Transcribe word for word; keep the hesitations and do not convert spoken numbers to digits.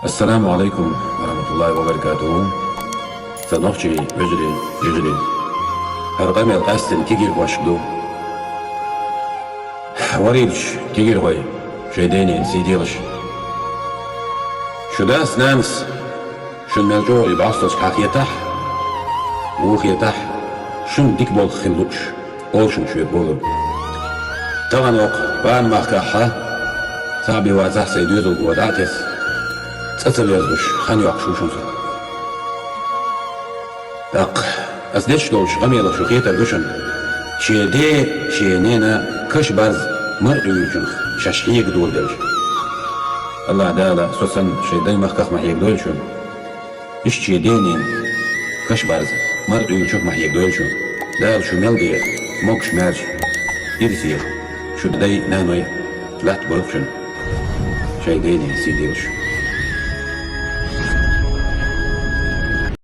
Ассаламу Ӏалайкум ва рахьматуллахӀи ва баракатухӀу. Са нохчий вежарий, жижарий. ХӀара къамел къаьстина кегийрхошка ду. Варийлаш, кегийрхой, шоай ден-ненан сий делаш. Шун дас-нанас шун мел чӀогӀа бӀостанзараш хьахетахь, вухетахь, шун дика болх хила лууш, олшун шоьга болу. Тахана воккха бан махкахь, цхьаъ бен вацахь, сайн доьзалхо дӀа а тесна, цӀа ца лездеш, хан йоккхуш ву шун со. ТӀаккха ас деш долчу къамелах шу хетар ду шуна: шен ден, шен ненан каш барза мара къуьйлучунах шаьш хьега доладелча. АллахӀ Дала со санна шайн дай-махках ма хьегадойла шуна. Иштта шен ден-ненан каш барза мара къуьйлучунах ма хьегадойла шуна. Дала шу мел ден могуш-маьрша, ирсе шун дай-наной латтабойла шуна, шайн ден-ненан сий делаш.